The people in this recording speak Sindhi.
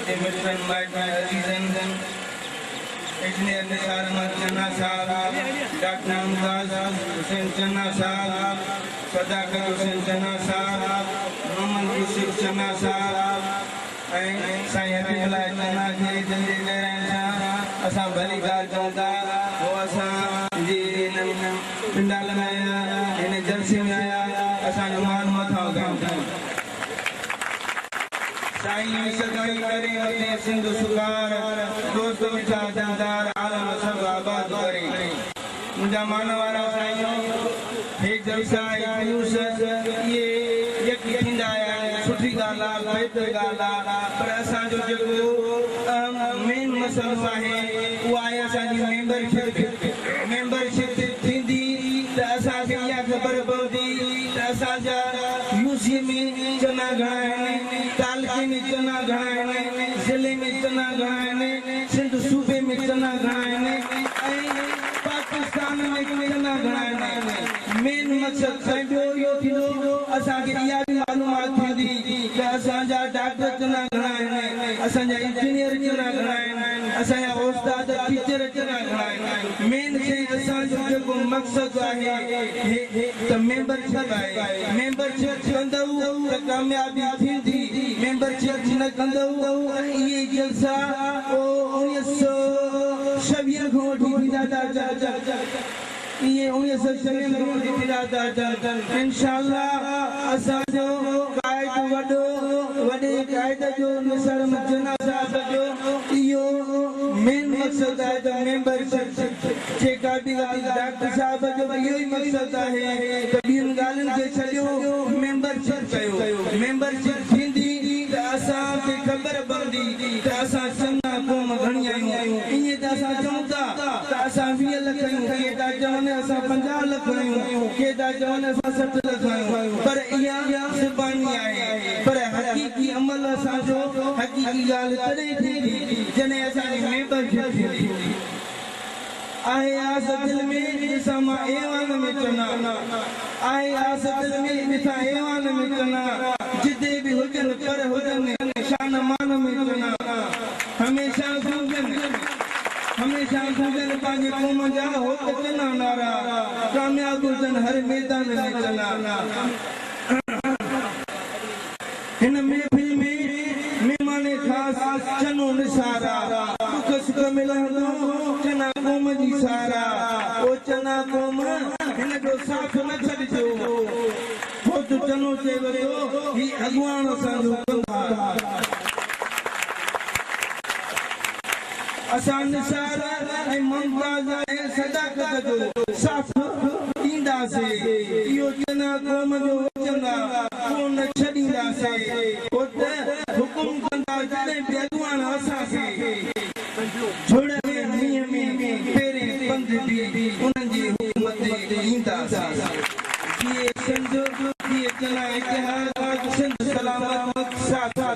منهنجي مٽن مائٽن عزيزن انجنيئر نثار احمد چنا صاحب، ڊاڪٽر ممتاز حسين چنا صاحب، صداقت حسين چنا صاحب، محمد يوسف چنا صاحب ۽ سائين حبيب الله چنا کي دل جي گهراين سان اسان ڀليڪار چئون ٿا. هو اسان جي هن پنڊال ۾ آيا، هن جلسي ۾ آيا، اسان جو مان مٿان ڪيائون. سائين سدائين ڪرين مٿي سنڌ سڪار، دوست مٺا دلدار عالم سڀ آباد ڪرين. منهنجا مان وارا سائينو هي جلسا هي جلوس اهي يڪي ٿيندا آيا آهن سٺي ڳالهه آ بهتر ڳالهه آ پر اسان جو جيڪو اهم مين مسئلو آهي اهو آهي اسان جي ميمبر شپ ميمبر شپ ٿيندي ته اسان کي اها خبر پوندي ته اسان جا يو سي ۾ چنا گهڻا آهن، تعلقي ۾ چنا گهڻا آهن، ضلعي ۾ چنا گهڻا آهن، سنڌ صوبي ۾ چنا گهڻا آهن ۽ پاڪستان ۾ چنا گهڻا آهن. مين مقصد سائين ٻيو اهو ٿيندو اسان کي اها به معلومات ٿيندي ته اسان جا ڊاڪٽر چنا گهڻا آهن، اسان جا انجنيئر چنا گهڻا آهن، اسان جا استاد ٽيچر چنا گهڻا آهن. مين شيء اسان جو جيڪو مقصد آهي ته ميمبر شپ آهي، ميمبر شپ ڪندؤ ته ڪاميابي ٿيندي، ميمبر شپ نه ڪندؤ ته اهي جلسا 1926 کان وٺي ٿيندا ٿا اچن، اهي 1926 کان وٺي ٿيندا ٿا اچن، انشاء الله اسان جو قائد وڏو وڏي قائد جو نثار احمد جناح صاحب جو اهو مين مقصد آهي ته ميمبر شپ جيڪا به ڳالهه ڊاڪٽر صاحب جو به اهو ئي مقصد آهي ته ٻين ڳالهين کي ڇڏيو ميمبر شپ ڪيو ميمبر شپ ٿيندي ته اسان کي خبر پوندي ته اسان چڱا قوم گهڻي آهيون ائين ته اسان چئون ٿا ته اسان 20 لک آهيون ڪي ٿا چون اسان 50 لک آهيون ڪي ٿا چون اسان 60 لک آهيون پر اها زباني آهي پر حقيقي عمل اسان جو حقيقي ڳالهه تڏهن ٿيندي جڏهن اسان جي ميمبر شپ ٿيندي. آهي آس دل ۾ ڏسان مان ايوان ۾ چنا آهي آس دل ۾ ڏسان ايوان ۾ چنا جتي به هجن پر هجن شان مان ۾ چنا هميشه گونجن هميشه گونجن پنهنجي قوم جا هوت چنا نعرا ڪامياب هجن هر ميدان ۾ چنا. هن محفل ۾ مهمان خاص چنو نثار آ، ڏک سک ۾ لهندو چنا قوم جي سار آ، او چنا قوم هن جو ساٿ نه ڇڏجو، خود چنو چئي ويو هي اڳواڻ اسان جو ڪنڌار آ. اسان نثار ۽ ممتاز ۽ صداقت جو ساٿ ڏينداسي، اهو چنا قوم جو وچن آ، ڪو نه ڇڏينداسي، هو ته حڪم ڪندا جڏهن به اڳواڻ اسان کي جھڙ.